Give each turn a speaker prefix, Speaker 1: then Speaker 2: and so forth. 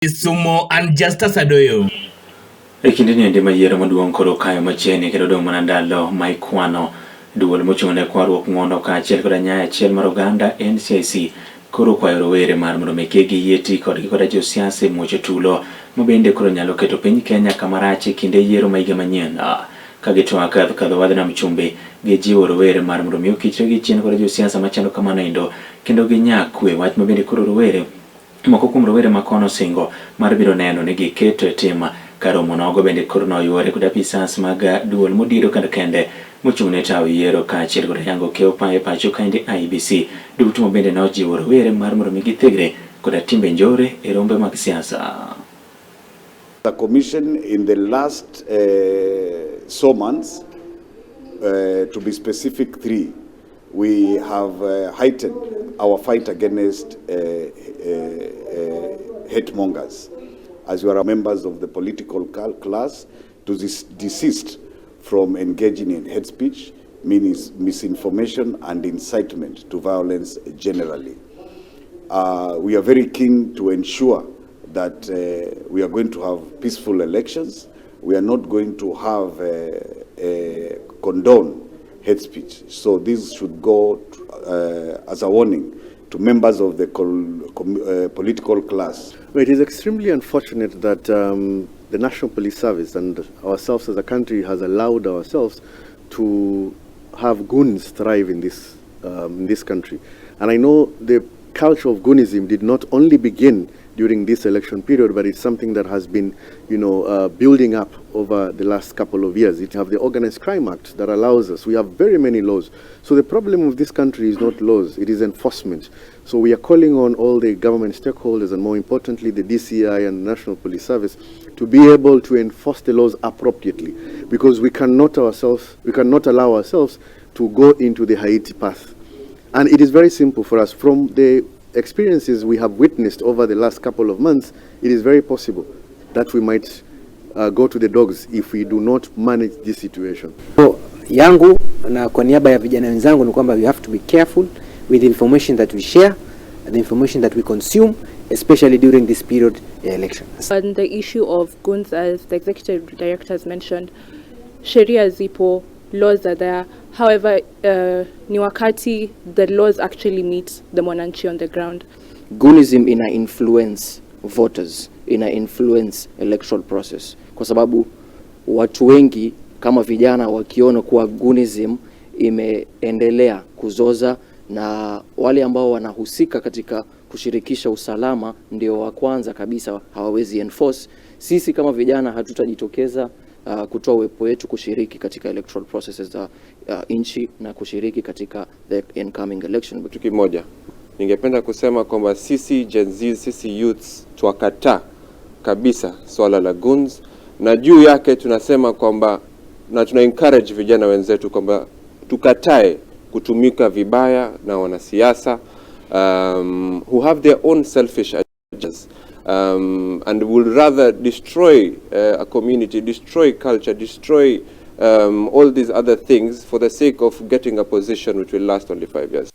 Speaker 1: Kisumo an Justus Adoyo.
Speaker 2: E kinde ni endi ma yiero maduong' koro okayo machiegni kendo odong' mana ndalo ma ikwano duol mochung' ne kwaruok ng'uono kaachiel koda nyayo achiel mar oganda NCIC koro okwayo rowere mar mondo mi kik giyie ti kodgi koda josiasa e muocho tulo ma bende koro nyalo keto piny Kenya kama rach e kinde yiero ma higa manyien. Ka gitwak kadho wadh nam chumbi, gijiwo rowere mar mondo mi okichre gi chien koda josiasa machalo kamano endo kendo ginyaa kwe wach ma bende koro rowere Moko kuom rowere ma kono osingo mar biro neno ni giketo e tim ka romo nogo bende koro noyuore kod apisas mag duol modiero kar kende mochung' ne tayo yiero kaachiel kod yango kiewo e pacho kaendi IEBC duto ma bende nojiwo rowere mar mondo mi githegre koda timbe njore e rombe mag siasa.
Speaker 3: The commission in the last so months, to be specific three, we have heightened our fight against hate mongers. As you are members of the political class, to desist from engaging in hate speech, means misinformation and incitement to violence generally. We are very keen to ensure that we are going to have peaceful elections. We are not going to have condone hate speech. So this should go as a warning to members of the political class.
Speaker 4: Well, it is extremely unfortunate that the National Police Service and ourselves as a country has allowed ourselves to have goons thrive in this country. And I know the culture of goonism did not only begin during this election period, but it's something that has been building up over the last couple of years. It have the Organized Crime Act that allows us. We have very many laws. So the problem of this country is not laws, it is enforcement. So we are calling on all the government stakeholders and more importantly the DCI and the National Police Service to be able to enforce the laws appropriately, because we cannot allow ourselves to go into the Haiti path. And it is very simple for us. From the experiences we have witnessed over the last couple of months, it is very possible that we might go to the dogs if we do not manage this situation.
Speaker 5: So, yangu na kwa niaba ya vijana wenzangu ni kwamba we have to be careful with the information that we share, the information that we consume, especially during this period ya election.
Speaker 6: On the issue of goons, as the executive director has mentioned, sheria zipo, laws are there. However, ni wakati the laws actually meet the mwananchi on the ground.
Speaker 7: Goonism ina influence voters, ina influence electoral process, kwa sababu watu wengi kama vijana wakiona kuwa goonism imeendelea kuzoza na wale ambao wanahusika katika kushirikisha usalama ndio wa kwanza kabisa hawawezi enforce. Sisi kama vijana hatutajitokeza kutoa uwepo wetu kushiriki katika electoral processes za nchi na kushiriki katika the incoming election.
Speaker 8: Kitu kimoja ningependa kusema kwamba sisi Gen Z, sisi youths twakataa kabisa swala la goons, na juu yake tunasema kwamba na tuna encourage vijana wenzetu kwamba tukatae kutumika vibaya na wanasiasa who have their own selfish agendas and will rather destroy a community, destroy culture, destroy all these other things for the sake of getting a position which will last only 5 years.